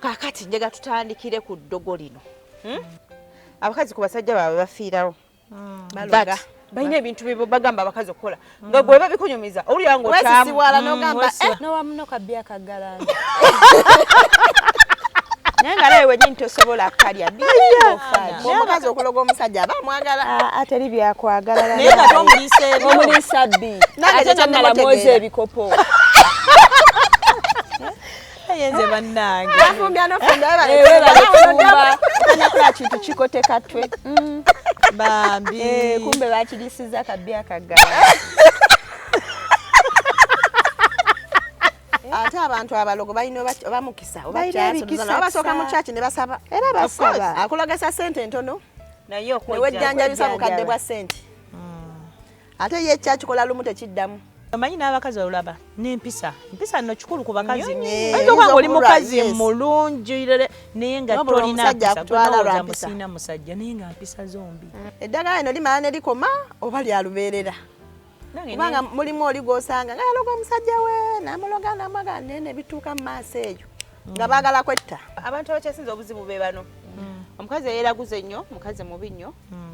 Kaakati njagala tutandikire ku ddogo lino. Abakazi ku basajja baabwe bafiirawo. Baloga. But balina ebintu bye bagamba abakazi okukola nga gwe babikunyumiza owulira ng'okyamu. Wesisiwala n'ogamba Wesiwa. Nowamuno kabbi akagalanda. Naye nga nawe wenyini tosobola kalya. Biofa. Omukazi okuloga omusajja aba amwagala. Ah, teri byakwagala. Naye nga tomuliisa ebyo. Omuliisa bbi. Nange Ate namala kyemutegeera. mwoza ebikopo. Naye nze bannange. Afumbya n'ofumbya Ewe balifumba. Tanakola kintu kikoteka twe. Bambi. Kumbe bakirisiza kabbi akagalanda. Ate abantu abalogo balina oba mukisa oba Balina kyasi, ebikisa oba basooka mu kisa. church ne basaba. Era basaba. Akulogesa ssente ntono Naye ne wejjanjabisa bukadde bwa ssente. Ate ye kyakikola lumu tekiddamu. Omanyi n'abakazi olaba n'empisa. Empisa nno kikulu ku bakazi. Nnyo. Oyinza okuba ng'oli mukazi Yes. mulungi naye nga N'obula tolina omusajja mpisa. akutwala lwa Gwe mpisa. sirina musajja naye nga mpisa zombi. Eddagala lino limala ne likoma oba lya lubeerera. Kubanga mulimu oli gw'osanga nga yaloga omusajja we n'amuloga n'amwaga naye ne bituuka mu maaso eyo nga baagala kwetta. Abantu abakyasinze obuzibu be bano. Omukazi eyeeraguza ennyo, mukazi mubi nnyo.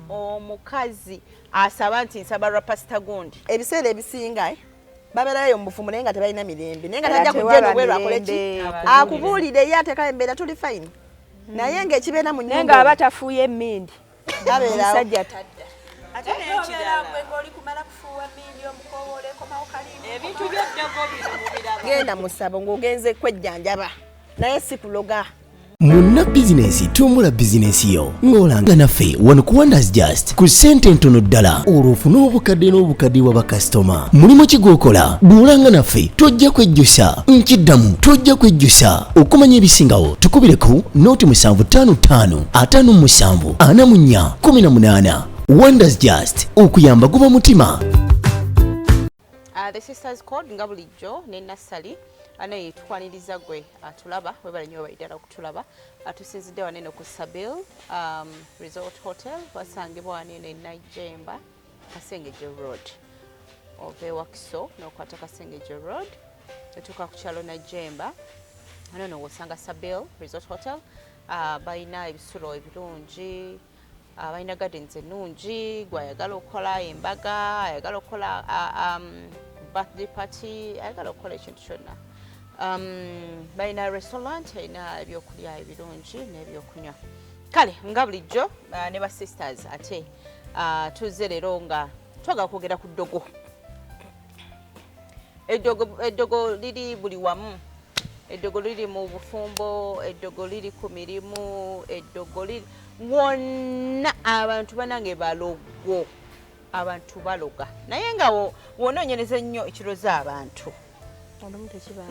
Omukazi asaba nti nsaba lwa pasita gundi. Ebiseera ebisinga babeerayo mu bufumbo naye nga tebalina mirembe, naye nga Era tajja kujja tewaba eno bweru akole ki? mirembe. Akubuulire ye ateekawo embeera tuli fine. Naye ng'ekibeera mu Naye nnyumba nga aba tafuuye emmindi. babeerawo. Omusajja tadda. Ate n'ekirala. Ebintu by'eddogo bino mubiraba. Genda mu ssabo ng'ogenze kwejjanjaba naye si kuloga. Munna bizinensi tumbula bizinensi yo ng'olanga naffe wano ku Wonders Just ku ssente ntono ddala olwo ofune obukadde n'obukadde bwa bakasitoma. Mulimu ki gw'okola? Bw'olanga naffe tojja kwejjusa. Nkiddamu tojja kwejjusa. Okumanya ebisingawo tukubire ku 0755 57 44 18. Wonders Just okuyamba guba mutima. The Sisters Code nga bulijjo ne Nassali anaye tukwaniriza gwe atulaba webale nnyo webale ddala okutulaba. Tusinzidde wano eno ku Sabil Resort Hotel, wasangibwa wano eno e Najjemba Kasengejje Road. Ova e Wakiso n'okwata Kasengejje Road otuuka ku kyalo Najjemba, wano eno w'osanga Sabil Resort Hotel. Balina ebisulo ebirungi, balina gardens ennungi, gw'ayagala okukola embaga, ayagala okukola birthday party, ayagala okukola ekintu kyonna. Balina restaurant erina ebyokulya ebirungi n'ebyokunywa. Kale nga bulijjo ne ba sisters ate tuzze leero nga twagala kwogera ku ddogo. Eddogo liri buli wamu. Eddogo liri mu bufumbo, eddogo liri ku mirimu, eddogo liri wonna. Abantu banange balogo, abantu baloga. Naye nga wonoonyereza ennyo ekiroza abantu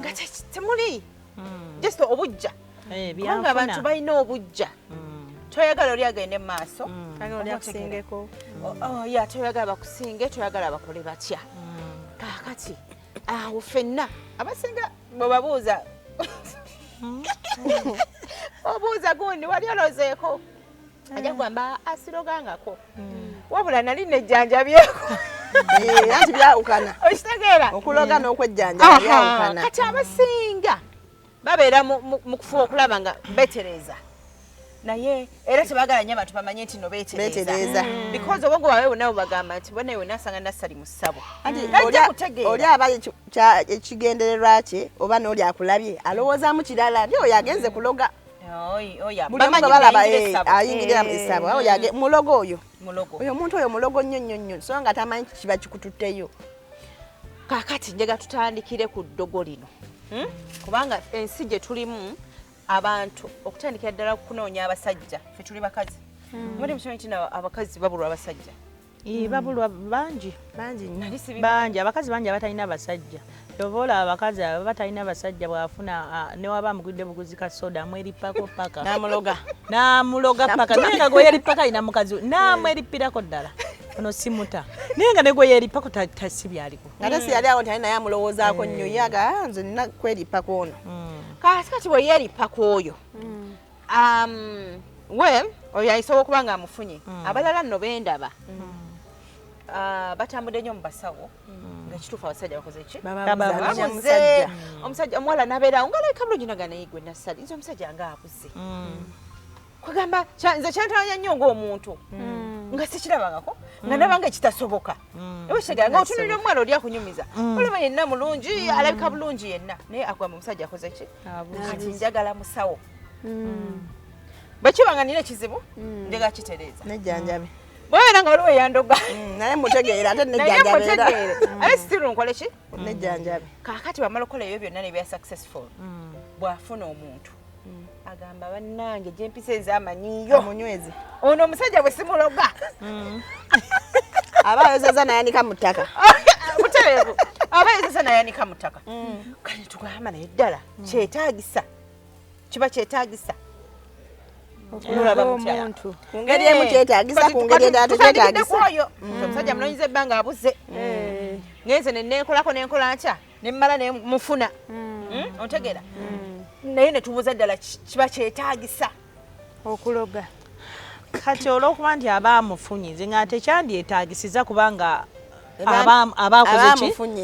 nga temuli just obujja. Kubanga abantu balina obujja. Toyagala oli agende mu maaso. Ya toyagala bakusinge, toyagala bakole batya. Kaakati awo ffenna abasinga bwe babuuza obuuza gundi wali olozeeko, ajja kugamba asirogangako wabula nali nejjanjabyeko. Anti byawukana. Okitegeera? Okuloga n'okwejjanjaba byawukana. Kati abasinga babeera mu kufuba okulaba nga beetereeza, naye era tebaagala nnyo abantu bamanye nti no beetereeza, because obwongo bwabwe bonna bubagamba nti bonna wena asanga Nassali mu ssabo. Tajja kutegeera. Oli aba ekigendererwa kye oba n'oli akulabye alowoozaamu kirala nti oyo agenze kuloga. Buli omu gwe balaba ayingirira mu ssabo, oyo mulogo oyo. Oyo omuntu oyo mulogo nnyo nnyo nnyo, so nga tamanyi kiba kikututteyo. Kaakati njagala tutandikire ku ddogo lino. Kubanga ensi gye tulimu abantu okutandikira ddala kunoonya abasajja, ffe tuli bakazi. Muli mukimanyi nti abakazi babulwa abasajja? Babulwa bangi. Bangi nnyo. Bangi, abakazi bangi abatalina basajja. Kyova olaba abakazi abo batalina basajja bw'afuna ne waba amugulidde buguzi ka soda amwerippako paka. N'amuloga. N'amuloga paka. Naye nga gwe yerippako alina mukazi we, n'amwerippirako ddala. Ono si muta. Naye nga ne gwe yerippako si byaliko. Ate si yali awo nti ali naye amulowoozaako nnyo, ye aga nze nina kwerippako ono. Kaakati bwe yeerippako oyo, well, oyo ayisobola okuba nga amufunye. Abalala nno bendaba batambudde nnyo mu basawo. Ekituufu abasajja bakoze ki? Babuze. Omusajja omuwala n'abeerawo ng'alabika bulungi naga naye gwe Nassali nze omusajja ng'abuze. Kugamba nze kyantawanya nnyo ng'omuntu nga sikirabangako nga ndaba nga ekitasoboka. Oba nga otunuulira omuwala oli akunyumiza olaba yenna mulungi alabika bulungi yenna naye agamba omusajja akoze ki? Kati njagala musawo. Bwe kiba nga nina ekizibu njagala kitereeza. Nejjanjabe. Bw'obeera nga waliwo eyandoga naye mutegeera ate nejjanjabe. Ate still nkole ki? Nejjanjabe. Kaakati bw'amala okukola ebyo byonna ne biba successful bw'afuna omuntu agamba bannange gye mpisa ez'amanyiyo munywezi ono omusajja bwe simuloga aba ayozeza nayanika mu ttaka mutereevu aba ayozeza nayanika mu ttaka. Kale tugamba naye ddala kyetaagisa kiba kyetaagisa okulaba omuntu ku ngeri emu kyetaagisa ku ngeri endala tekyetaagisa. Omusajja munoonyeza ebbanga abuze ngenze ne nneekolako nenkola ntya ne mmala ne mufuna ontegeera naye ne tubuuza ddala kiba kyetaagisa okuloga. Kati olw'okuba nti aba amufunye nze nga tekyandyetaagisiza kubanga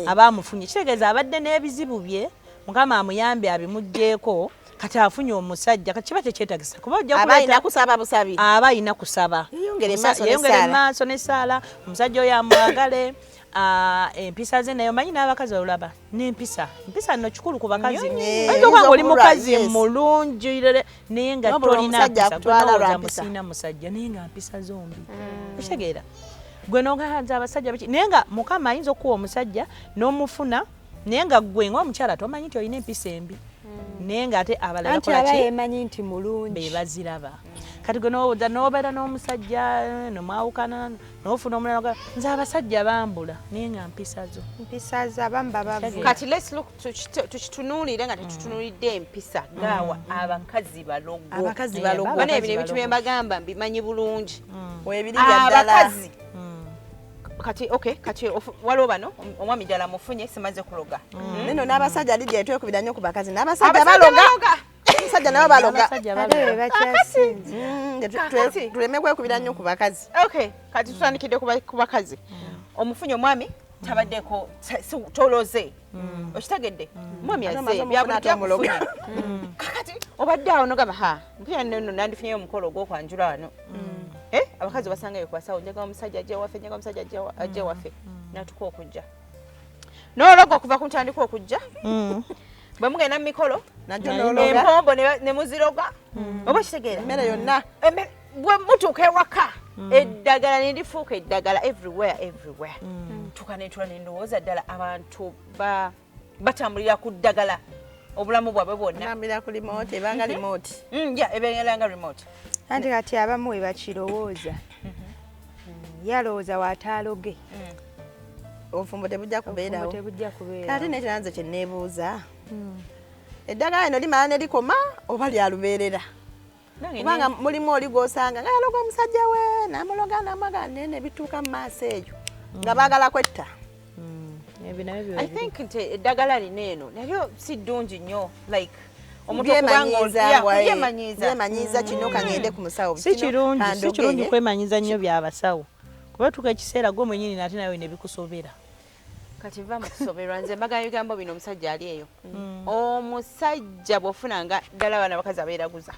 abamufunye kitegeeza abadde n'ebizibu bye Mukama amuyambe abimuggyeeko kati afunye omusajja kati kiba tekyetaagisa kuba ojja aba alina kusaba busabi aba alina kusaba yeyongere maaso n'essaala omusajja oyo amwagale empisa ze naye omanyi n'abakazi olaba n'empisa empisa nno kikulu ku bakazi oyinza okuba nga oli mukazi mulungi naye nga tolina mpisa gwe musirina musajja naye nga mpisa zombi okitegeera gwe n'ogaanza abasajja biki naye nga Mukama ayinza okuwa omusajja n'omufuna naye nga gwe ng'omukyala tomanyi nti olina empisa embi naye ng'ate abalala bakola ki yemanyi nti mulungi be baziraba. Kati gwe n'obeera n'omusajja nomwawukana n'ofuna omulala nze abasajja bambula naye nga mpisa zo mpisa zo abamu babavu. Kati let's look tukitunuulire nga tetutunuulidde empisa gaawa abakazi balogo abakazi balogo bana ebino ebintu bye mbagamba mbimanyi bulungi webiri bya ddala abakazi. Kati okay kati waliwo bano omwami ddala mufunye simaze kuloga neno n'abasajja Lydia twekubira nnyo ku bakazi n'abasajja baloga omusajja nabo baloga tuleme kwekubira nnyo ku bakazi. Okay kati tutandikidde ku bakazi. Omufunye omwami tabaddeko toloze okitegedde omwami azze byabulijjo kakati obadde awo nogamba ha mpya nno nandifunyeyo omukolo ogw'okwanjula wano abakazi basangayo ku basawo njagala omusajja ajje waffe njagala omusajja ajje waffe natuka okujja n'ologa okuva ku ntandika okujja bwe mugenda mu mikolo empombo ne muziroga oba kitegeera emmere yonna bwe mutuuka ewaka eddagala ne lifuuka eddagala everywhere everywhere. Tuka ne ndowooza ddala abantu batambulira ku ddagala obulamu bwabwe bwonna batambulira ku remote ebanga remote ya ebanga remote. Anti kati abamu we bakirowooza yalowooza wataaloge obufumbo tebujja kubeerawo. Kati nekira nze kye neebuuza eddagala lino limala ne likoma oba lyalubeerera? Kubanga mulimu oli gw'osanga nga yaloga omusajja we n'amuloga n'amwaga naye ne bituuka mu maaso eyo nga baagala kwetta. I think nti eddagala lino eno nalyo si ddungi nnyo like byemanyiiza kino kangende ku musawo. Si kirungi kwemanyiiza nnyo by'abasawo kuba tuuka ekiseera gwe mwennyini nate nawe ne bikusobera. Kati va mu kusoberwa nze mbagala ebigambo bino omusajja ali eyo. Omusajja bw'ofunanga ddala bano abakazi abeeraguza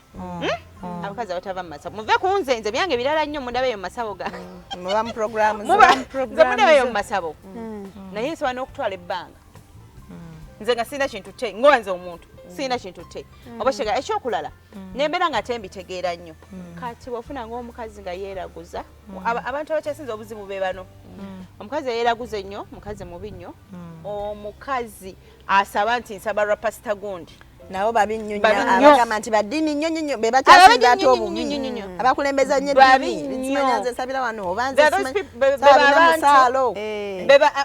abakazi abatava mu masawo muve ku nze nze byange birala nnyo mundabeeyo mu masawo ga muba mu programu nze mundabeeyo mu masabo naye nsobola n'okutwala ebbanga nze nga sirina kintu te ngoba nze omuntu sirina kintu te oba kitegeera ekyokulala nembeera nga tembitegeera nnyo. Kati bw'ofunanga omukazi nga yeeraguza abantu abakyasinze obuzibu be bano omukazi yeeraguza ennyo mukazi mubi nnyo omukazi asaba nti nsaba lwa pasita gundi nabo babi nnyo abagamba nti baddiini nnyo nnyo be bakyasinze ate obubi abakulembeza nnyo eddiini simanya nze nsabira wano oba nze nsabira musaalo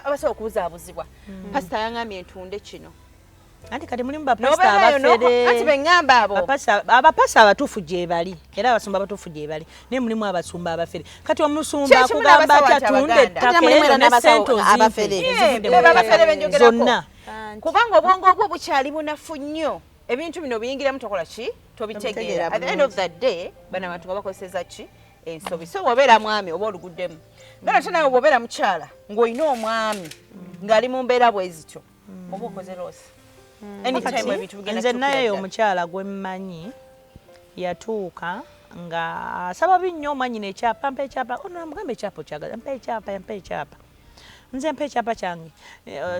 abasobola okubuzaabuzibwa. Pasita yangambye ntunde kino Anti kati mulimu bapasita abafere anti bengamba abo abapasita abatuufu gye bali era abasumba abatuufu gye bali naye mulimu abasumba abafere. Kati omusumba akugamba ati atunde ettaka eryo ne ssente ozimpe zonna kubanga obwongo bwo bukyali bunafu nnyo ebintu bino biyingiramu tokola ki tobitegeera. At the end of the day bano abantu nga bakozesa ki ensobi. So bw'obeera mwami oba oluguddemu nga ate nawe bw'obeera mukyala ng'olina omwami Ng'ali mu mbeera bwe zityo, oba okoze loss. Anytime ebintu bigenda. Nze naye omukyala gwe mmanyi yatuuka nga asaba binnyo omwanyina ekyapa, mpa ekyapa. Ono amugamba, ekyapa okyagala? Mpa ekyapa, mpa ekyapa, nze mpa ekyapa kyange.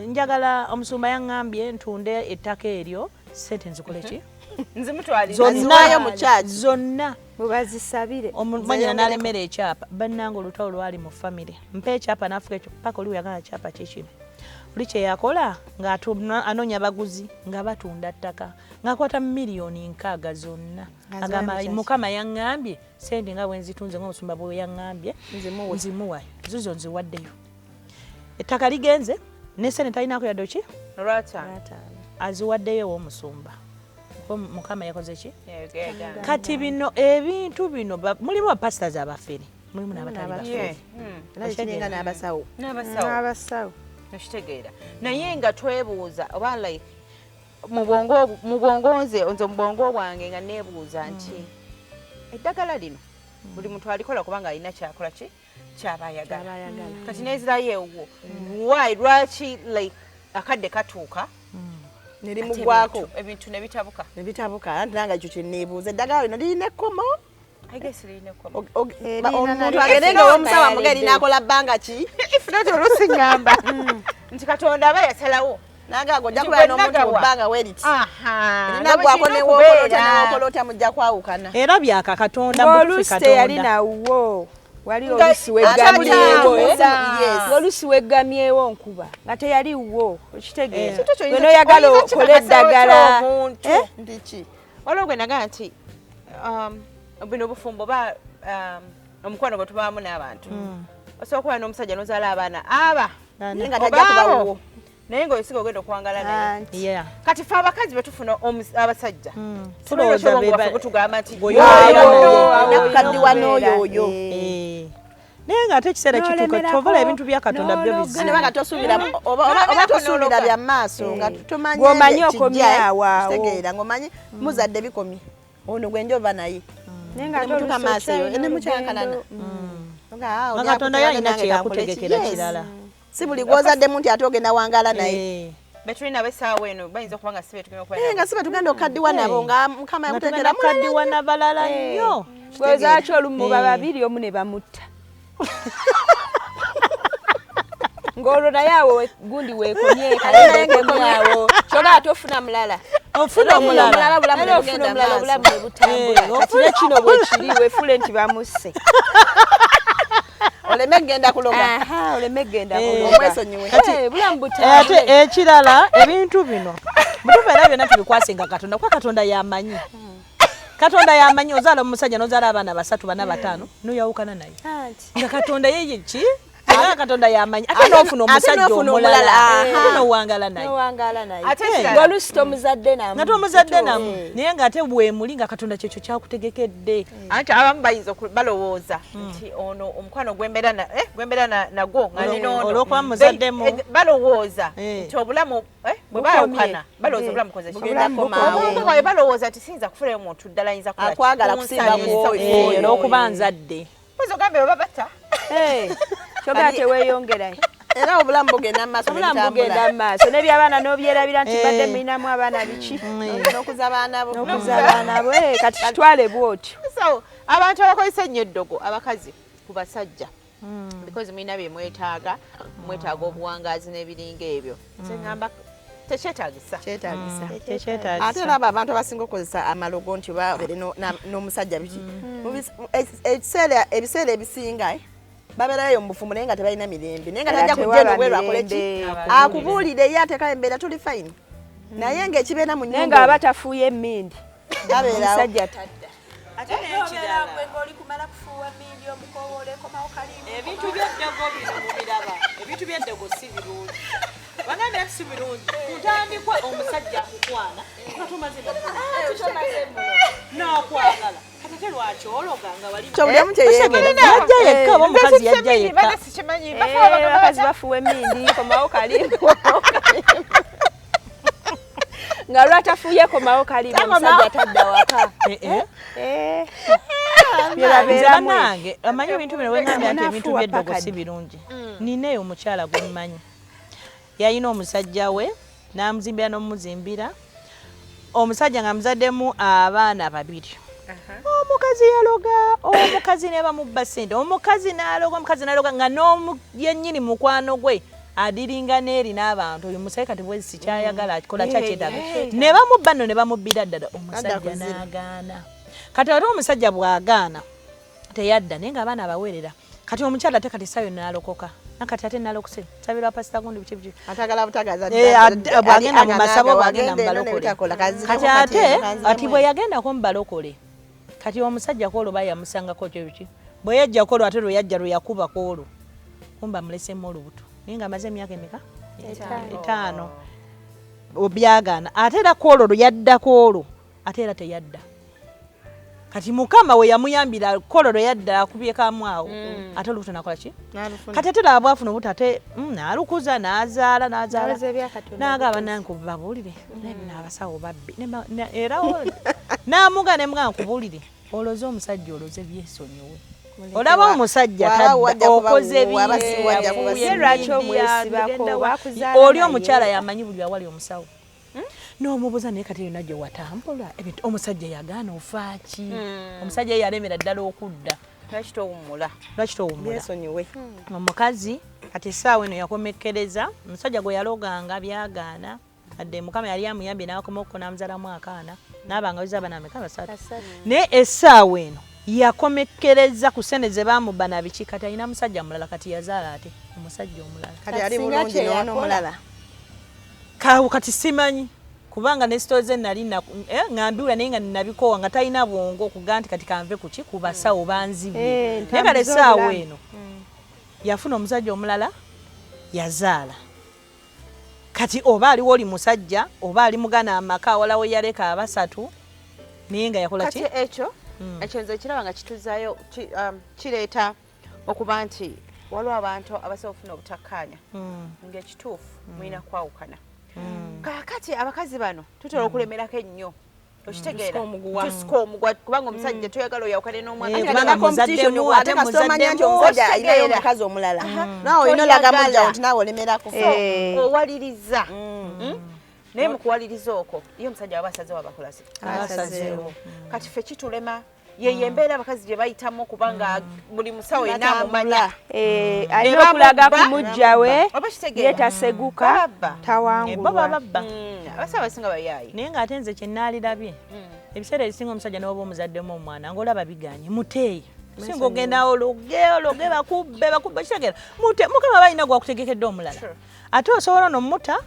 Njagala omusumba yaŋŋambye ntunde ettaka eryo, sente nzikole ki? Nzimutwalira. Zonna. Aziwaayo mu church. Zonna. Mubazisabire. Omwanyina n'alemera ekyapa. Bannange, olutalo lwali mu famire. Mpa ekyapa, n'afuka ekyo paka oli weyagala kyapa kikino. Oli kyeyakola ng'anoonya baguzi nga batunda ttaka, ng'akwata 60 million zonna, agamba, Aziwaayo mu church. Mukama yaŋŋambye sente nga bwe nzitunze, ng'omusumba bwe yaŋŋambye, Nzimuwe. nzimuwayo zizo, nziwaddeyo. Ettaka ligenze ne sente talinako yadde ki. Olwataano. Aziwaddeyo ew'omusumba. Ko Mukama yakoze ki? Yagamba. Kati bino ebintu bino mulimu bapasitors abafere, mulimu n'abatali bafere. Era kiringa n'abasawo. N'abasawo. N'abasawo. Okitegeera? Naye nga twebuuza oba like mu bwongo, mu bwongo, nze mu bwongo bwange nga neebuuza nti eddagala lino buli muntu alikola kubanga alina kyakola ki kyaba ayagala. Kati nezirayo ewuwo, why, lwaki like akadde katuuka Ne ate limugwako? Ebintu ne bitabuka. Ne bitabuka. Anti nanga ekyo kyeneebuuza, eddagala lino lirina ekkomo? I guess lirina ekkomo. Erina Omuntu nalyo. agende nga owomusawo amugeri n'akola bbanga ki? If not, oluusi ŋŋamba nti Katonda aba yasalawo Nange ago ojja Nti kubeera gwe n'omuntu mu nagawa. bbanga weriti. Aha, Erina gwako nga bwe kirina newokolota okubeera. Newokolota mujja kwawukana. Era byaka Katonda butuufu. Ng'oluusi teyali Katonda. nawwo, wali Nga- oluusi weggamyewo, eh? Yes. Ng'oluusi weggamyewo nkuba nga teyaliwo, okitegeera? Ekintu ekyo Gwe n'oyagala oyinza okole kikakasa otya eddagala. omuntu? Eh? Nti ki? Waliwo gwe nagamba nti bino obufumbo ba omukwano gwe tubaamu n'abantu, osobola okuba n'omusajja n'ozaala abaana aba Naye nga tajja kuba obaawo, wuwo. Naye ng'osiga ogenda okuwangala naye. Anti Yeah. Kati fe abakazi betufuna abasajja, Tulowooza obwongo bwaffe butugamba nti Gwe oyo awo, Olina kukaddiwa olina n'oyo okubeera. oyo. Eh. Eh. Naye ng'ate ekiseera kituuka, N'olemerako, kyovala ebintu bya Katonda byo n'ologa. bizibu. Ate nga tosuubira oba tosuubira bya maaso, nga tomanyi Ng'omanyi kijja, okomye awo awo. kitegeera ng'omanyi muzadde bikomye, ono gwe njova naye. Naye nga ate Nemutuuka oluusi maaso eyo okyalina ne mukyankalana. olugendo. Nga, ah, Nga oli Katonda akutegera yalina nange kye kankole ki? yakutegekera Yes. kirala. Si buli gw'ozaddemu nti ate ogenda wangala naye. Eh. Betulina ab'essaawa eno bayinza okuba nga si betugenda okuba Eh, nabo. nga si betugenda okukaddiwa nabo, nga Mukama Nga yakutegekera tugenda kukaddiwa mulala. nabalala nnyo. Gwezaaki olumu muba Eh. babiri, omu ne bamutta, ng'olwo naye awo gundi weekomye, kale weekomye awo, kyokka ate ofuna mulala. Ofuna omulala. Omulala, bulamu Era ne ofuna bugenda omulala, maaso. obulamu ne butambula. Eh, Kati ne kino bwe kiri, weefule nti bamusse. Oleme kugenda kuloga. Aha, oleme genda Eh. kuloga. Omwesonyiwe. Eh, bulamu Ate butambule. ekirala, ebintu bino butuufu era byonna tubikwasenga Katonda, kuba Katonda yamanyi. Katonda yamanyi. Ozaala omusajja nozaala abaana basatu, bana, bataano, noyawukana naye, Anti nga Katonda yeye ki, era Katonda yamanyi. Ate n'ofuna Ate omusajja n'ofuna omulala, omulala, aha. ate nowangala naye. Nowangala naye. Ate ekirala, Ng'oluusi tomuzadde namu. Nga tomuzadde namu. Eh. Naye ng'ate bwemuli nga Katonda kyekyo kyakutegekedde. Anti abamu bayinza balowooza nti ono omukwano gwembeera gwembeera nagwo nga nina ono. Olw'okuba muzaddemu. Balowooza Eh. nti obulamu bwe Bukomye. bayawukana, balowooza Eh. obulamu koze ki? Bugenda Obulamu komaawo. Obwongo bwabwe balowooza nti siyinza kufunayo muntu ddala ayinza kukola ki? Akwagala kusinga Kunsanyusa. kw'oyo. Eh, olw'okuba nzadde. Mpozi ogambe bwe babatta. Eh, kyokka teweeyongerayo. Era obulamu bugenda mu maaso ne Obulamu bugenda butambula. mu maaso n'ebyabaana n'obyerabira nti Eh. badde mulinamu abaana biki. N'okuza abaana bo. N'okuza abaana bo. Eh, kati kitwale bw'otyo. So abantu abakozesa ennyo eddogo, abakazi ku basajja, because mulina bye mwetaaga, mwetaaga obuwangaazi n'ebiringa ebyo, nze ŋŋamba tekyetaagisa. Kyetaagisa. Tekyetaagisa. Ate era abo abantu abasinga okukozesa amalogo nti babeere n'omusajja biki, ebiseera ebisinga babeerayo mu bufumbo naye nga tebalina mirembe, naye nga Era tajja kujja eno tewaba bweru akole ki? mirembe. Akubuulire ye ateekayo embeera tuli fine, naye ng'ekibeera mu Naye nnyumba nga aba tafuuye emmindi, babeerawo. omusajja tadda. Ate n'ekirala, Ng'oli kumala kufuuwa mmindi, omukowoole komawo kalimu. Ebintu by'eddogo bino mubiraba, ebintu by'eddogo si birungi. Bagambira nti si birungi kutandikwa omusajja akukwana nga tomaze nakwagala, kati ate lwaki ologa nga wali Kyo buli omu kye yeebuuza. Yajja yekka oba omukazi yajja yekka? Badde sikimanyi. Bafuba bagamba Abakazi batya? bafuuwa emmindi, komawo kalimu, komawo kalimu, nga lwatafuuye komawo kalimu, omusajja tadda waka. Eh, eh. Eh. Nze Byebabeeramu. bannange, amanyi ebintu bino, wengambye nti ebintu Onaafuuwa by'eddogo paka si ddi? birungi. Nineeyo omukyala gwe mmanyi. Yalina omusajja we n'amuzimbira n'omuzimbira. Omusajja nga muzaddemu abaana babiri. Omukazi yaloga, omukazi ne bamubba ssente, omukazi n'aloga, omukazi n'aloga nga n'omu yennyini mukwano gwe adiringa n'eri n'abantu. Oyo musajja kati bwe sikyayagala akikola kyakyetaaga. Ne bamubba nno ne bamubbira ddala, omusajja n'agaana. Kati ate omusajja bw'agaana teyadda, naye ng'abaana abaweerera. Kati omukyala ate kati essaawa yonna n'alokoka. Nakati ate nalokose nsabira pasita gundi biki biki. Atagala butagaza bwagenda mu masabo, bwagenda mu balokole. Kati ate ati bwe yagendako mu balokole, kati omusajja kwolwo bayamusangako kyo biki. Bwe yajja kwolwo ate lwe yajja lwe yakuba kwolwo, kumba amulesemu olubuto. Naye ng'amaze emyaka emeka? 5. Obyagaana. Ate era kwolwo lwe yadda kwolwo, ate era teyadda. Kati Mukama we yamuyambira kwolwo lwe yadda akubye kamu awo. Ate olubuto nakola ki? Kati ate laba bw'afuna obuto ate n'alukuza, n'azaala, n'azaala. N'agamba nange babuulire, naye bino abasawo babbi. Era n'amuga ne mugamba nkubuulire, oloze omusajja oloze byesonyiwe. Olaba omusajja tadda, okoze oli omukyala yamanyi buli awali omusawo. N'omubuuza naye kati yonna gye watambula, ebintu omusajja yagaana ofaaki. Omusajja ye yalemera ddala okudda. Lwaki towummula? Lwaki towummula? Byesonyiwe. Omukazi kati essaawa eno yakomekkereza, omusajja gwe yaloganga byagaana, adde Mukama yali amuyambye n'akomawo n'amuzaalamu akaana, n'aba nga aweza abaana bameka? 3. Naye essaawa eno yakomekkereza ku ssente ze baamubba na biki, kati alina musajja mulala, kati yazaala ate omusajja omulala. Kati ali bulungi n'ono omulala. Kawo kati simanyi kubanga ne stories ze nali ngambiwula naye nga nabikowa nga talina bwongo okuga nti kati kanve ku ki ku basawo banzibye. Naye kale essaawa eno yafuna omusajja omulala yazaala. Kati oba aliwo oli musajja oba ali mugana amaka awala we yaleka abasatu naye nga yakola ki? Kati ekyo ekyo nze kiraba nga kituzaayo kireeta okuba nti waliwo abantu abasobola okufuna obutakkaanya ng'ekituufu mulina kwawukana. Kaakati abakazi bano tutera okulemerako ennyo. Okitegeera? Tusika omuguwa kubanga omusajja toyagala oyawukane n'omwana. Kubanga muzaddemu ate muzaddemu omusajja alinayo omukazi omulala. Naawe olina olaga mujja nti naawe olemerako. Owaliriza. Naye mu kuwaliriza okwo ye omusajja aba asazeewo abakolasi. Asazeewo. Kati ffe kitulema. Ye embeera abakazi gye bayitamu kubanga buli musawo yenna amumanya. Alina okulaga ku mujja we, ye taseguka, tawangulwa. Bo bababba. Abasawo abasinga bayaaye. Naye ng'ate nze kye naalirabye, ebiseera ebisinga omusajja n'oba omuzaddemu omwana ng'olaba biganye, muteeyo. Singa ogenda ologe, ologe bakubbe, bakubbe, kitegeera. Mute, Mukama aba alina gwakutegekedde omulala. Ate osobola n'omuta,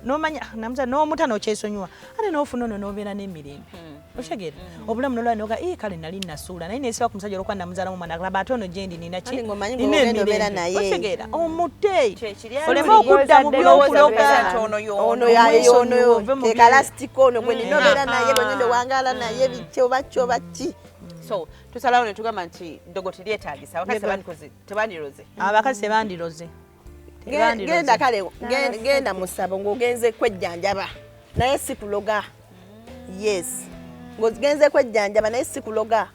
n'omanya, namuza n'omuta n'okyesonyiwa. Ate n'ofuna ono n'obeera n'emirembe. Okitegeera? Obulamu n'olaba n'oga, kale nali nasuula. Naye neesiba ku musajja olw'okuba namuzaalamu omwana, laba ate ono gye ndi nina ki? Ate ng'omanyi Nina ng'ogenda obeera emirembe. naye. Okitegeera? Omute. Kyekiri Oleme okudda mu by'okuloga. Ono y'ono. Ono y'ono. Ove mu Ke bye- kalasitiko ono gwe nina obeera naye, gwe ngenda owangaala naye, biki oba ki oba ki. So, tusalawo ne tugamba nti ddogo teryetaagisa. Abakazi tebandiroze. Abakazi tebandiroze. Genda kale, genda mu ssabo ng'ogenze kwejjanjaba, naye si kuloga. Yes. Ng'ogenze kwejjanjaba naye si kuloga.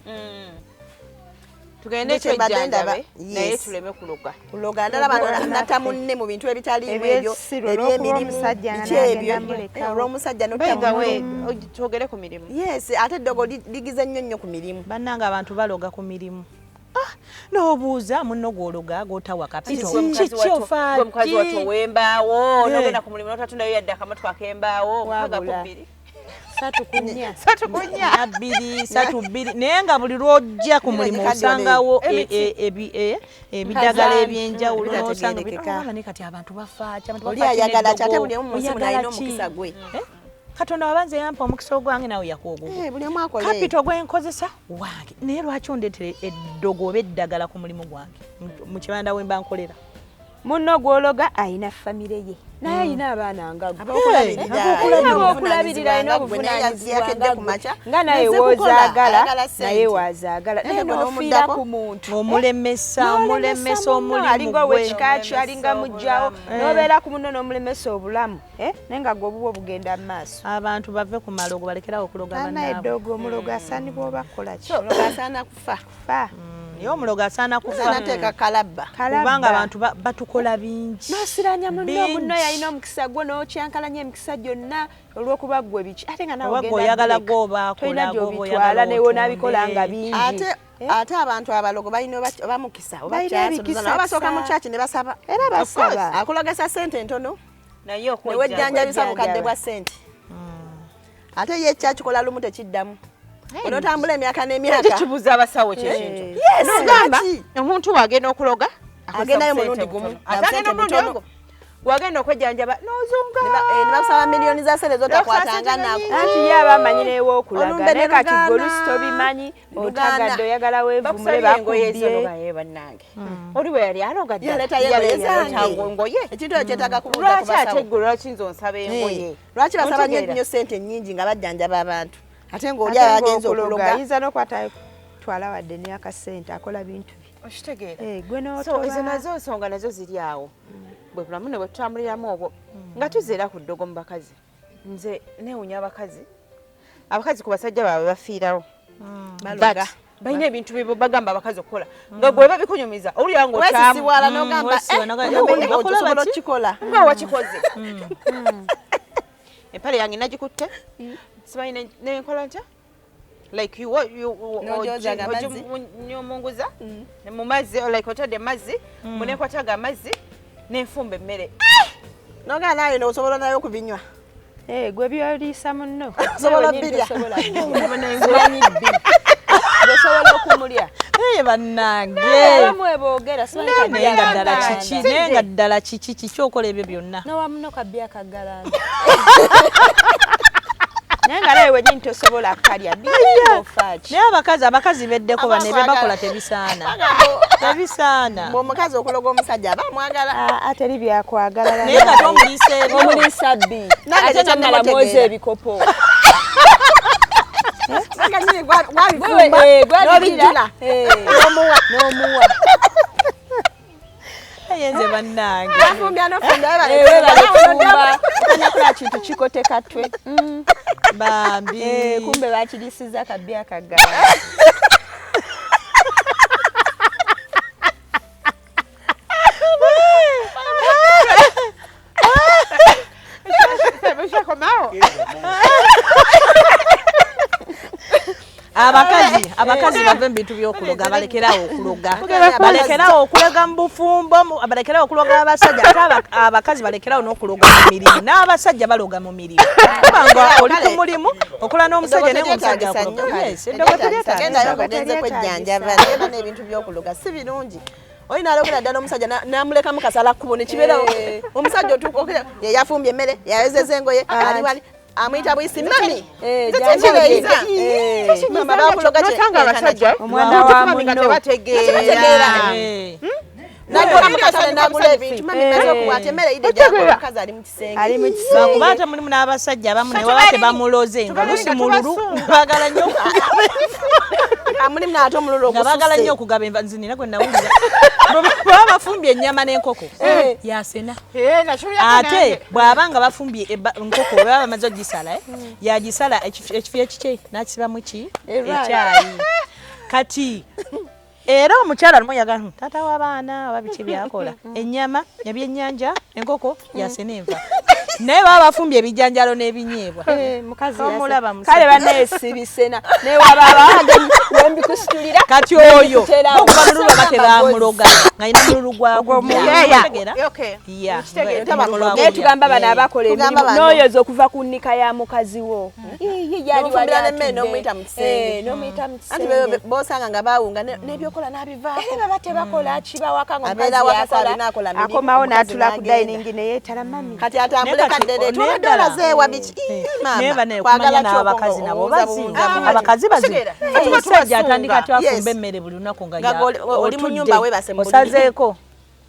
Tugende twejjanjabe naye tuleme kuloga. Kuloga ndala bano natta munne mu bintu ebitaliimu ebyo, eby'emirimu, biki ebyo, olw'omusajja n'otta munne. Twogere ku mirimu. Yes, ate eddogo ligize nnyo nnyo ku mirimu. Bannange abantu baloga ku mirimu. N'obuuza munno gw'ologa gw'otawa kapito. Kiki ofa ki? Mukazi wattu ow'embaawo, n'ogenda ku mulimu n'otatundayo yadde akamotoka ak'embaawo, mukaaga ku bbiri. 3 ku nnya. 3 ku nnya. Na bbiri, 3 bbiri. Naye nga buli lw'ojja ku mulimu osangawo ebidagala ebyenjawulo, n'osanga naye kati abantu bafa ki? Abantu Oli bafa ki ayagala ki? Ate n'eddogo? buli omu mu nsi muno Oyagala alina ki? omukisa gwe. Katonda wabanze yampa omukisa ogwange naawe yakuwa ogugwo. Buli omu akole. Kapito gwe nkozesa wange. Naye lwaki ondeetera eddogo oba eddagala ku mulimu gwange? Mu kibanda we mba nkolera. Munno gw'ologa alina famire ye. Naye alina abaana nga ggwe. Ab'okulabirira, Ab'okulabirira, alina obuvunaanyizibwa obuvunaanyizibwa nga nga ggwe. ggwe. Nga naye Naye kukola, w'ozaagala, ayagala ssente. naye w'azaagala. Naye Naye gwe n'ofiira n'omuddako. ku muntu. Omulemesa, omulemesa munno, omulimu alinga gwe. ow'ekika kyo, alinga muggyawo. N'obeera ku munno n'omulemesa obulamu. Naye nga ggwe obuwo bugenda mu maaso. Abantu bave ku malogo, balekerawo okuloga Bana bannaabwe. eddogo, omulogo asaanibwa oba kukola ki? Omulogo asaana kufa. Kufa. Naye omulogo asaana kufa. Anateeka kalabba. Kubanga abantu batukola bingi. Nosiranya munno, munno yalina omukisa gwo n'okyankalanya emikisa gyonna olw'okuba ggwe biki. Ate nga naawe ogenda oyagala gwoba akola gwoba oyagala newe onabikola nga bingi. Ate abantu abalogo balina oba mukisa oba kyasi basooka mu church ne basaba. Era basaba. Akulogesa ssente ntono. Naye newejjanjabisa bukadde bwa ssente. Ate ye kyakikola lumu tekiddamu. Onotambula emyaka n'emyaka. Kibuuza abasawo kye kintu. Yes, nogamba omuntu wagenda okuloga agendayo mulundi gumu. Agenda omulundi ogwo. Wagenda okwejjanjaba n'ozunga. Ne bakusaba miliyoni za ssente z'otakwatanga nako. Anti ye aba amanyi n'ew'okulaga naye kati gwe oluusi tobimanyi otagadde oyagala weevumule bakubbye. Bannange. Oli bwe yali aloga ddala. Yaleeta engoye zange. Engoye. Ekintu ekyo kyetaaga kubuuza ku Lwaki ate basawo. ggwe lwaki nze onsaba engoye? Lwaki basaba nnyo ssente nnyingi nga bajjanjaba abantu? Ate ng'oli aba agenze okuloga. Ayinza n'okwata twala wadde n'akasente akola bintu bye. Okitegeera. Gwe n'otoba. So ezo nazo nsonga nazo ziri awo. Bwe bulamu ne bwe tutambuliramu obwo nga tuzeera ku ddogo mu bakazi. Nze neewunya abakazi. Abakazi ku basajja baabwe bafiirawo. Baloga. Balina ebintu bye bagamba abakazi okukola. Nga gwe babikunyumiza owulira ng'otyamu. Weesisiwala n'ogamba osobola okukikola. Nga wakikoze. Empale yange nagikutte. Simanyi nenkola ntya? Like you ogimunguza mu mazzi like otadde mazzi munekwataga amazzi nenfumba emmere. N'ogamba naye osobola nayo okubinywa. Gwe byoliisa munno. Osobola obbirya. Simanyi bbi. Osobola okumulya. Bannange. Abamu eboogera simanyi Naye nga ddala kiki, naye nga ddala kiki kiki okola ebyo byonna. N'owa munno kabbi akaggalanda. Naye nga nawe wennyini tosobola kukalya. Naye abakazi beddeko bano ebyo bakola tebisaana. Tebisaana. Omukazi okuloga omusajja aba amwagala. Ateri byakwagala. Naye nga tomuliisa ebyo. Omuliisa bbi. Ate namala mwoza ebikopo. Nange nyini gwabifumba n'obijjula. N'omuwa. Ayenze bannange. Afumbya n'ofumbya webale kufumba. Kintu kikoteka twe. Bambi. Kumbe bakirisiza kabbi akaggala. Abakazi bave mu bintu by'okuloga, balekerawo okuloga. Balekerawo okuloga mu bufumbo, balekerawo okuloga abasajja, ate abakazi balekerawo n'okuloga mu mirimu. N'abasajja baloga mu mirimu. Kubanga oli ku mulimu, okola n'omusajja naye ng'omusajja akuloga. Yes, eddogo teryetaagisa. Gendayo ng'ogenze kwejjanjaba, naye bano ebintu by'okuloga si birungi. Olina alogera ddala omusajja n'amulekamu kasala kkubo ne kibeerawo. Omusajja otuuka ye yafumbye emmere, yayozezza engoye, ali wali amuyita buyisi mami. Mama bakuloga Notanga abasajja Omwana wa munno. tebategeera. Nagula mukasale nagula ebintu mami maze okukwata emmere eyidde gy'akola omukazi ali mu kisenge. Ali mu kisenge. Kuba ate mulimu n'abasajja abamu ne baba tebamuloze nga lusi mululu baagala nnyo okugaba enva. Mulimu n'ate omululu Nga baagala nnyo okugaba enva nze nina gwe nawulira. Baba bafumbye ennyama n'enkoko yasena. Ate bw'aba nga bafumbye enkoko baba bamaze ogisala yagisala ekifo ekikye n'akisibamu ki ekyayi. Kati era omukyala lumu yagamba taata w'abaana oba biki byakola ennyama ebyennyanja enkoko yasena enva. Naye baba bafumbye ebijanjalo n'ebinyeebwa. Omulaba musajja. Kale banneesibisena naye waba abagenyi wembikusitulira. Kati oyo okuba mululu aba tebamuloga ng'alina mululu gwa kulya. Naye tugamba bano abakola emirimu n'oyoza okuva ku nnika ya mukazi wo. N'omufumbira n'emmere n'omuyita mu kisenge. N'omuyita mu Anti kisenge. b'osanga nga baawunga n'ebyokola n'abivaako. Era baba tebakola kibawaka Abeera ng'omukazi awaka yakola alina akola mirimu, akomawo omukazi n'atula ku n'agenda. dining ne yeetala mami. Kati atambule kaddere tubadde olazeewa biki? Naye Maama bane kwagala okumanya n'abakazi nabo bazibu. Abakazi bazibu. Omusajja atandika atya afumba emmere buli lunaku nga Nga oli mu nnyumba weebase mu buliri. Osazeeko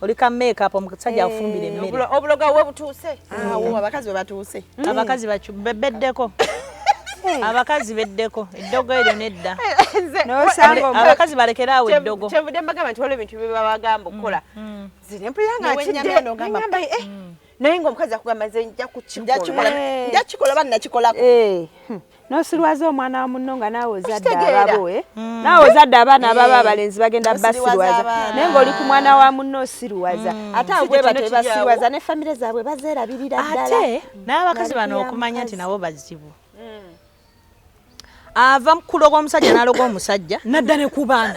oli ka make-up omusajja afumbira emmere. Obuloga we butuuse. Awo abakazi we batuuse. Abakazi beddeko. Abakazi beddeko eddogo eryo nedda. Abakazi balekeraawo eddogo. Kyenvudde mbagamba nti waliwo ebintu bye babagamba okukola. Nze ne mpulira nga Newennyamira nkidde n'ogamba, ngamba naye ng'omukazi akugamba nze nja kukikola. Nja kukikola oba nnakikolako. N'osirwaza omwana wa munno nga naawe ozadde Okitegeera. ababo, eh? Naawe ozadde abaana ababo abalenzi bagenda Osiriwaza basiruwaza abaana. naye ng'oli ku mwana wa munno osiruwaza ate abo bwe Kino batyo kiri awo. basiruwaza ne famire zaabwe bazeerabirira ddala. Ate n'abakazi bano Nalikuya okumanya nti mukazi. nabo bazibu, ava mu kuloga omusajja n'aloga omusajja nadda ne ku baana,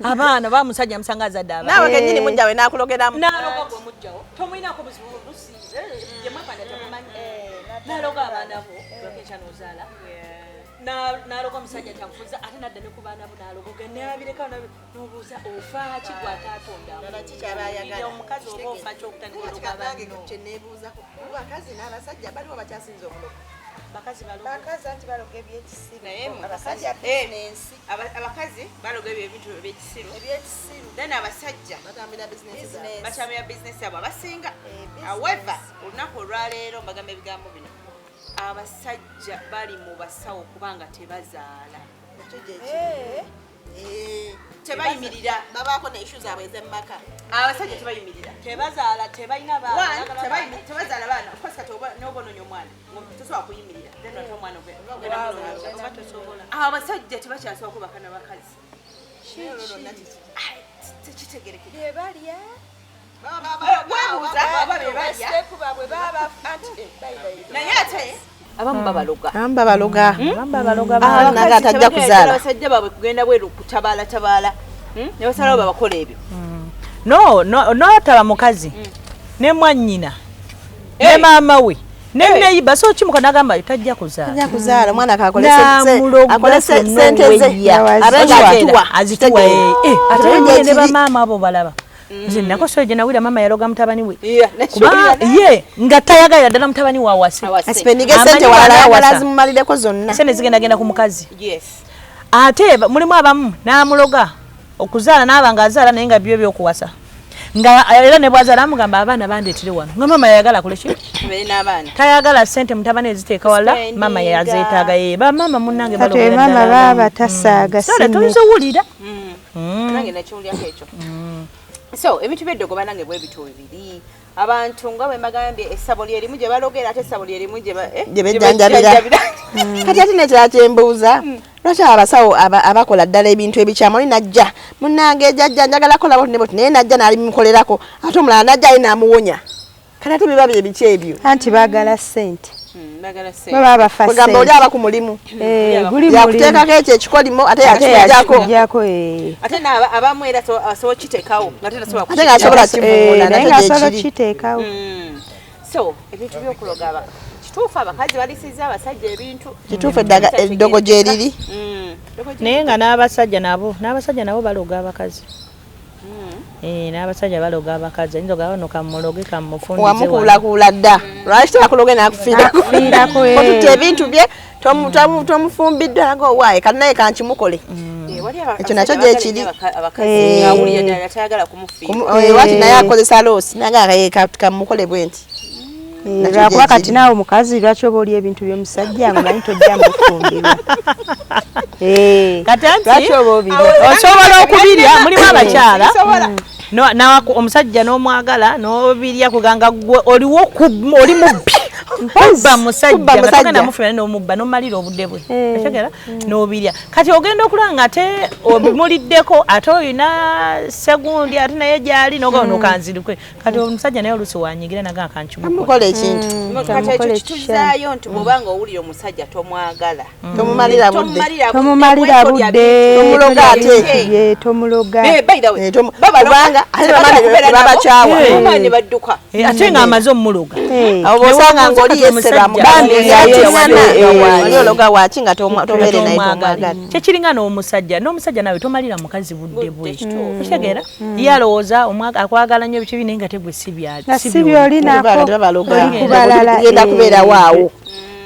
abaana ba musajja musanga azadde abaana. Naawe kennyini mujjawe n'akulogeramu. N'aloga gwe mujjawo tomuyinako buzibu olusi yemwepanda temumanyi, n'aloga abaana bo lwakenkya n'ozaala. N'aloga omusajja tamufuza ate nadda ne ku baana bo n'alogoga n'abireka n'obuuza ofa ki gwe ataatonda omukazi oba ofa ki okutandika ologa banno? Kyeneebuuzako, bakazi n'abasajja baliwo bakyasinza obulogo? Bakazi balogo. Bakazi anti baloga ebyekisiru. Naye mu- abasajja Eh. bizinensi. Abakazi baloga ebyo ebintu ebyekisiru, Ebyekisiru. then abasajja Batambulira bizinesi zaabwe. Business. bakyamira bizinesi yabwe abasinga. Business. However, olunaku olwaleero mbagamba ebigambo bino, abasajja bali mu basawo kubanga tebazaala. Ekyo gye kiri. Eh. Tebayimirira. Babaako ne issue zaabwe ez'emmaka. Abasajja tebayimirira. Tebazaala, tebalina One, baana. tebazaala baana. Of course, kati oba n'oba onoonya omwana tosobola kuyimirira, then ate omwana ogenda munoonya. Oba tosobola. Abasajja tebakyasobola kubaka n'abakazi. Ai, tekitegerekeka. Byebalya. Weebuuza oba be balya. Step baabwe baba anti eh, by the way. Naye ate abamu babaloga. Abamu babaloga. Bamba baloga. Abamu naga atajja kuzaala. Abasajja baabwe kugenda bweru kutabaala tabaala. Ne basalawo babakola ebyo. No, no, notaba mukazi ne mwannyina ne maama we ne neyiba so kimuka nagamba tajja kuzaala. Ajja kuzaala omwana kakole Namuloga. Akole sente ze Weya. abe nga azituwa. Azituwa, eh. Eh, ate Ate ne gyekiri. bamaama abo balaba nze nakosoyo gye nawulira maama yaloga mutabani we Yeah, kuba ye nga tayagalira ddala mutabani we awase. Awase. Asipendinge sente Amanyi walala bw'anaawasa. ayagala zimumalireko zonna. Sente zigendagenda ku mukazi. Yes. Ate mulimu abamu n'amuloga okuzaala n'aba ng'azaala naye nga byo byokuwasa nga era ne bwazaala amugamba abaana bandeetere wano nga maama yayagala akole ki? Tubeere n'abaana. Tayagala sente mutabani eziteeka wala. Spendinga. Maama yazeetaaga ye bamaama munnange Kati balogera maama ddala. baaba tasaaga Sale sinne. toyinza owulira. Nange nakiwulyako ekyo. So ebintu byeddogo banange bwe bityo bibiri, abantu nga bwe mbagambye essabo lyerimu gye balogera ate essabo lyerimu gye Gye bejjanjabira. Kati ate nekirala kyembuuza, lwaki abasawo abakola ddala ebintu ebikyamu oli najja munnange jajja njagala kola boti ne boti naye najja n'alimukolerako ate omulala najja aye n'amuwonya, kati ate biba bye biki ebyo? Anti baagala ssente. Bagala Bo ssente. baba bafa Kwegamba oli ssente. aba ku mulimu. Eh, guli mulimu. Yakuteekako ekyo ekikolimo ate Ate yakikugyako. yakikugyako, eh. Ate abamu era asobola kiteekawo nga tetasobola. Ate ng'asobola Eh, kivuuna. naye Nakyo ng'asobola gyekiri. okukiteekawo. So ebintu byokuloga kituufu abakazi balisiza abasajja ebintu. Kituufu eddogo gyeriri. Eddogo gyeriri. Naye nga n'abasajja nabo baloga abakazi. Eh, n'abasajja baloga abakazi, ayinza ogamba no kamuloge kamufundize wano. Wamukuulakuula dda, lwaki tebakuloge n'akufiirako? N'akufiirako, eh. Otutte ebintu bye tomufumbiddwa naga owaaye kati naye kankimukole. Eh, wali Ekyo nakyo abasajja baagala gyekiri. nnyo abakazi Eh. ng'awulira ddala tayagala kumufiira. Wati naye akozesa loosi naga kamukole bwe nti. Eh, Nakyo lwakuba gyekiri. kati naawe omukazi lwaki oba oli ebintu by'omusajja nga omanyi tojja mufumbirwa? Eh, Kati anti lwaki oba obirya? Osobola okubirya, mulimu abakyala omusajja n'omwagala n'obirya kuganga gwe oliwo oli mubbi, kubba musajja Kubba nga musajja. togenda mufuna n'omubba n'omalira obudde bwe. Eh. Otegera n'obirya, kati ogenda okulaba nga ate obimuliddeko ate oyina segundi ate naye gyali n'ogamba nokanzirikwe, kati omusajja naye oluusi wanyigira naga kankimukola. Amukola ekintu. Kati ekyo Tamukole. kituzaayo nti bw'oba nga owulira omusajja tomwagala, Tomumalira budde. tomumalira. Tomumalira budde. Tomuloga tolya ate. bintu bye, tomuloga. Eh, by the way, Eh, babaloga, kubanga ate tebagala bamala kubeera nabo, babakyawa. bamala ne badduka. Eh, ate ng'amaze omumuloga. Eh, Abo bosanga ng'oli yesera. Bambi Oli ologa waaki nga tobeere naye tomwagala? Kyekiringa n'omusajja nawe tomalira mukazi budde bwe. Kituufu. Okitegeera ye alowooza akwagala nnyo bikibi naye nga tegwe si nga si byolinako. Tebabaloga. Oli kubalala. Genda Eh, kubeerawo awo.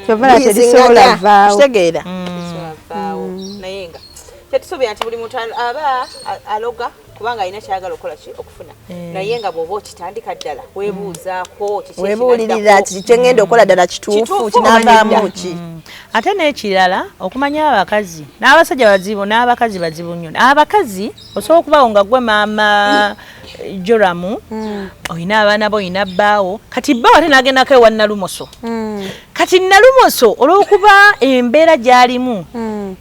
Kyova laba terisobola vaawo. Kitegeera. Tesobola vaawo. Naye nga kyetusuubira nti buli muntu aba aloga kubanga alina kyayagala okukola ki okufuna, naye nga bw'oba okitandika ddala weebuuzaako kiki Webuulirira ekinaddako. kiki kyengenda okukola ddala kituufu? Kituufu Kinaavaamu oba ki? Ate n'ekirala okumanya abakazi n'abasajja bazibu, n'abakazi bazibu nnyo. Abakazi osobola okubawo nga gwe maama Joramu olina abaana bo, olina bbaawo, kati bbaawo ate n'agendako ewa Nalumoso. Kati Nalumoso olw'okuba embeera gy'alimu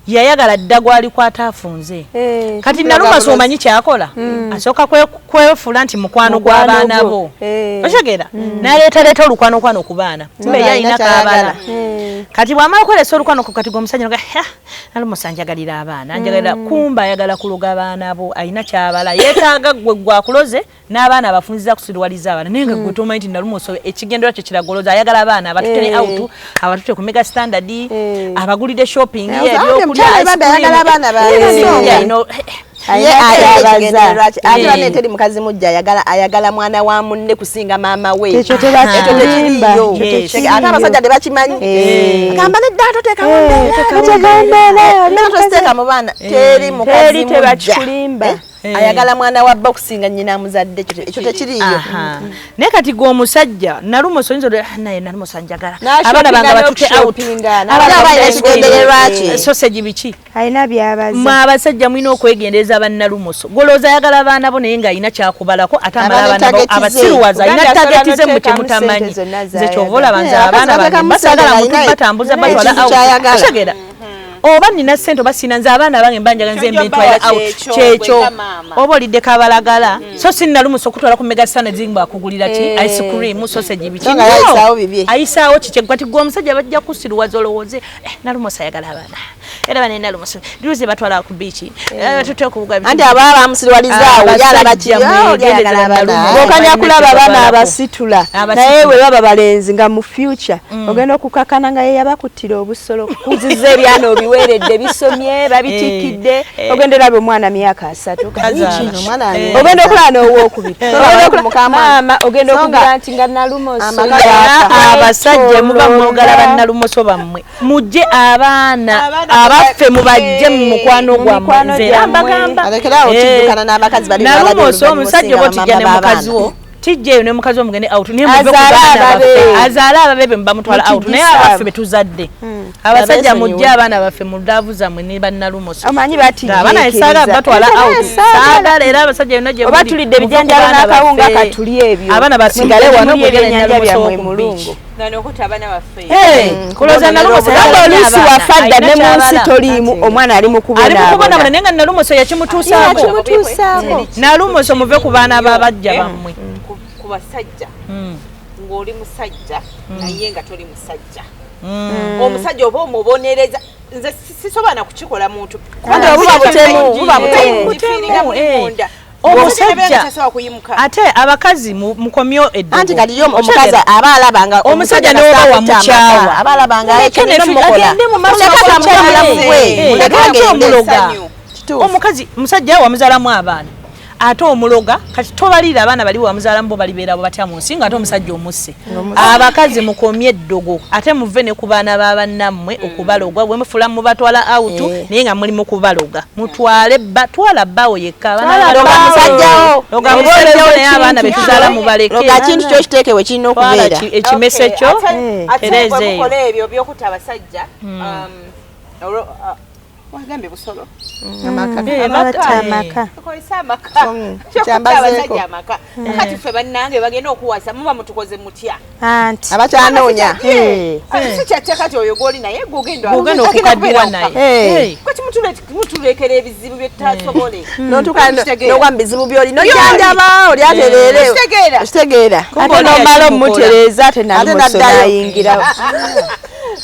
yayagala dda gw'alikwata afunze. Kati Nalumoso omanyi ky'akola? Asooka kwefuula nti mukwano gw'abaana bo. Okitegeera? N'aleetaleeta olukwanokwano ku baana. Kumbe ye alina k'abala. Kati bw'amala okuleesa olukwano ku kati gw'omusajja n'ogamba, ha, Nalumoso anjagalira abaana, anjagalira kumbe ayagala kuloga baana bo, alina ky'abala. Yeetaaga ggwe gw'akuloze n'abaana abafunziza kusiruwaliza abaana naye nga gwe tomanyi nti Nalumoso ekigendererwa kye kiragoloza ayagala abaana abatute ne out, abatute ku Mega Standard, abagulidde shopping, ebyokulya, ice cream. Ayagala abaana ba Ye ekigendererwa kye. Ate bane teri mukazi mujja ayagala ayagala mwana wa munne kusinga maama we. Ekyo tebakilimba. Ate abasajja tebakimanyi. Agamba nedda toteekamu mbeera. Tositeeka mu baana. Teri mukazi mujja. Tebakikulimba. Ayagala mwana wa bba okusinga nnyina amuzadde, ekyo tekiriiyo. Naye kati gwe omusajja Nalumoso oyinza naye Nalumoso anjagala abaana bange batute out, ekigendererwa kye sausage biki alina byabaza. Mwe abasajja mulina okwegendereza bannalumoso. Golowooza ayagala abaana bo naye ng'alina kyakubalako, ate amala abaana bo abasiruwaza, alina target ze mwe temutamanyi. Nze kyova olaba nze abaana bange mbasaagala mutu batambuza batwala out. Otegeera? Oba nina ssente oba sina, nze abaana bange mba njagala nze mbentwalira out. Kyekyo oba olidde kabalagala, so si Nalumoso okutwala ku Mega Standard mbu akugulira ki, ice cream, sausage, biki, ayisaawo kikye. Kati gwe omusajja bajja kusiruwaza olowooze Nalumoso ayagala abaana, era bane Nalumoso luze batwala ku beach, tute okuvuga. Anti ababa bamusiruwalizaawo yalaba okanya kulaba abaana abasitula, naye bwe baba balenzi nga mu future ogenda okukakana nga ye yabakuttira obusolo kuziza ebyana obiweeredde bisomye babitikkidde, ogenda olaba omwana myaka 3 ogenda okulaba n'owookubiri maama ogenda okugira nti nga Nalumoso. Abasajja muba mwogala bannalumoso bammwe, mujje abaana abaffe mubajje mu mukwano gwammwe. Nze era mbagamba Nalumoso omusajja oba otijja ne mukazi wo, tijja eyo ne mukazi wo mugende out, naye muve ku baana baffe. Azaale ababe be mubamutwala out, naye abaffe betuzadde. Abasajja mujje abaana baffe mu love zammwe ne bannalumoso. Omanyi batijja abaana esaagala batwala out, saagala era abasajja yonna gye oba tulidde ebijanjaalo n'akawunga katuli ebyo, abaana basigale wano ebyennyanja byammwe mulungu. Kuloza Nalumoso oluusi wafa dda ne mu nsi toliimu, omwana ali mu kubonaabona, naye nga Nalumoso yakimutuusaako. Nalumoso muve ku baana b'abajja bammwe. Ku basajja, ng'oli musajja naye nga toli musajja, omusajja oba omubonereza, nze sisobola na kukikola muntu. Buba butemu, buba butemu. Omusajja ate abakazi mukomyo eddogo. Anti kati yo omukazi aba alabanga omusajja n'oba wamukyawa aba alabanga agende mu maaso omuloga omukazi, musajja wamuzaalamu abaana ate omuloga, kati tobalira abaana bali wamuzaalamu bo balibeera batya mu nsi nga ate omusajja omusse? Abakazi mukomye eddogo, ate muve ne ku baana ba bannammwe okubalogwa. Bwe mufuula mubatwala out naye nga muli mu kubaloga, mutwale twala bbaawo yekka, loga musajjawo, naye abaana betuzaala mubaleke. Loga kintu kyo kiteeke we kirina okubeera. Ekimese kyo tereeza eyo. Ebyo byokutta abasajja wagambye busolo. Amaka. Tukozesa amaka kyokutta amaka. Kati ffe bannange bagenda okuwasa muba mutukoze mutya? Anti abakyanoonya si kyatya kati oyo gwoli naye gwogenda ogenda okukaddiwa naye. Kati mutulekera ebizibu byetutasobole. Notuuka nogwa mu bizibu byoli nojjanjaba oli atereere, okitegeera? Ate nomala omutereeza ate Nalumoso nayingirawo.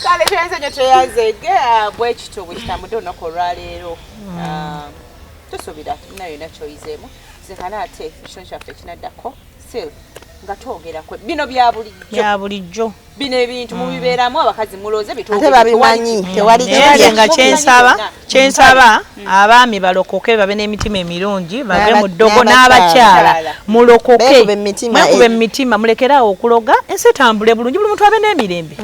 Kale tweyanze nyo, tweyanzege. Bwe kityo bwe kitambudde olunaku olwaleero. Tusuubira nayo yonna kyoyizeemu. Zekana ate ekitundu kyaffe ekinaddako still nga twogera kwe bino bya bulijjo. Bya bulijjo. Bino ebintu mubibeeramu, abakazi mulooze. Ate babimanyi, tewali. Naye nga kyensaba abaami balokoke, babe n'emitima emirungi, bave mu ddogo, n'abakyala mulokoke, mwekube emitima, mulekeraawo okuloga, ensi etambule bulungi, buli muntu abe n'emirembe,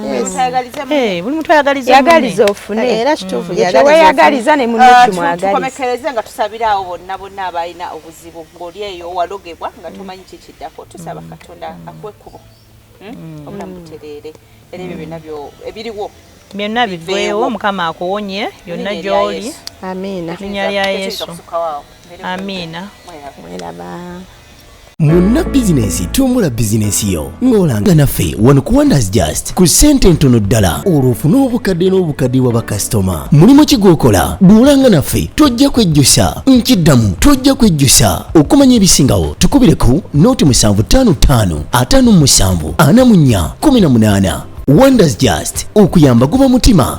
buli muntu ayagalize. Yagaliza ofune. Era kituufu. Ekyo weeyagaliza ne munno kimwagaliza. Tukomekereze nga tusabiraawo bonna bonna abalina obuzibu, ng'oli eyo walogebwa nga tomanyi kikiddako, tusaba Katonda akuwe ekkubo, obulamu butereere, era ebyo byonna ebiriwo byonna bigwewo, Mukama akuwonye yonna gy'oli. Amiina. Linnya lya Yesu, amiina. Mweraba. Munna bizinensi, tumbula bizinensi yo ng'olanga naffe wano ku Wonders Just ku ssente entono ddala, olwo ofune obukadde n'obukadde bwa bakasitoma. Mulimu ki gw'okola? Bw'olanga naffe tojja kwejjusa. Nkiddamu, tojja kwejjusa. Okumanya ebisingawo tukubire ku 0755 57 44 18. Wonders Just, okuyamba guba mutima.